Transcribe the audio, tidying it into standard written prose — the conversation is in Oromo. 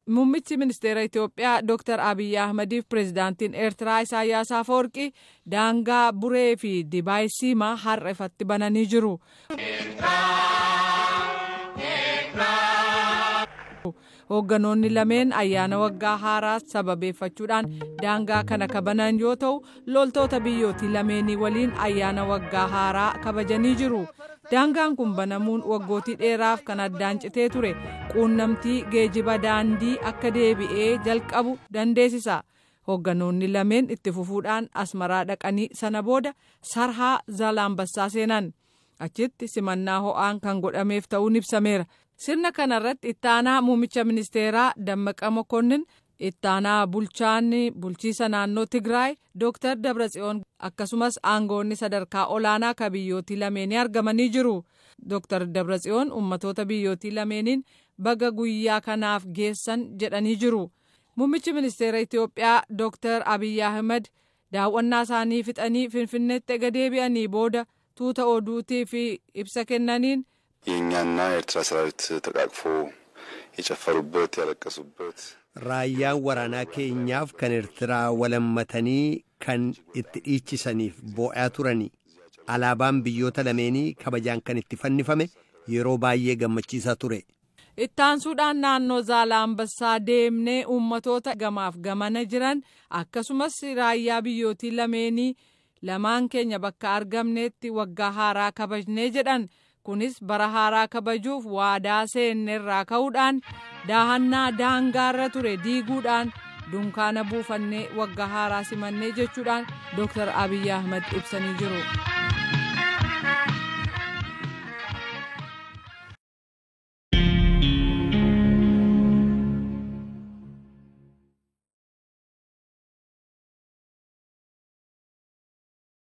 Muummichi ministeera Itoophiyaa Dr. Abiyyi Ahmadiif pireezidaantiin Eertiraa Isaayyaas Afawarqii daangaa Buree fi Dibaay Siimaa har'a ifatti bananii jiru. Hoogganoonni lameen ayyaana waggaa haaraa sababeeffachuudhaan daangaa kana kabanan yoo ta'u, loltoota biyyootii lameenii waliin ayyaana waggaa haaraa kabajanii jiru. Daangaan kun banamuun waggootii dheeraaf kan addaan citee ture quunnamtii geejiba daandii akka deebi'ee jalqabu dandeessisa. Hoogganoonni lameen itti fufuudhaan Asmaraa dhaqanii sana booda Sarhaa Zaalaambassaa seenan. Achitti simannaa ho'aan kan godhameef ta'uun ibsameera. Sirna kanarratti ittaanaa muummicha ministeeraa Dammaqa Mokonnin, ittaanaa bulchaan bulchiisa naannoo Tigraay Dr. Dabratsiyoon akkasumas aangoonni sadarkaa olaanaa kan biyyootii lameenii argamanii jiru. Dr. Dabratsiyoon uummatoota biyyootii lameeniin baga guyyaa kanaaf geessan jedhanii jiru. Muummichi ministeera Itoophiyaa Dr. Abiyyi Ahmed daawwannaa isaanii fixanii Finfinneetti ega deebi'anii booda tuuta oduutii fi ibsa kennaniin የእኛና የኤርትራ ሰራዊት ተቃቅፎ የጨፈሩበት ያለቀሱበት Raayyaan waraanaa keenyaaf kan Eertiraa walammatanii kan itti dhiichisaniif boo'aa turani. Alaabaan biyyoota lameenii kabajaan kan itti fannifame yeroo baay'ee gammachiisaa ture. Ittaansuudhaan naannoo Zaalaambassaa deemnee uummatoota gamaaf gamana jiran akkasumas raayyaa biyyootii lameenii lamaan keenya bakka argamneetti waggaa haaraa kabajnee jedhan. Kunis bara haaraa kabajuuf waadaa seennerraa ka'uudhaan daahannaa daangaarra ture diiguudhaan dunkaana buufannee waggaa haaraa simannee jechuudhaan Dr. Abiyyi Ahmad ibsanii jiru.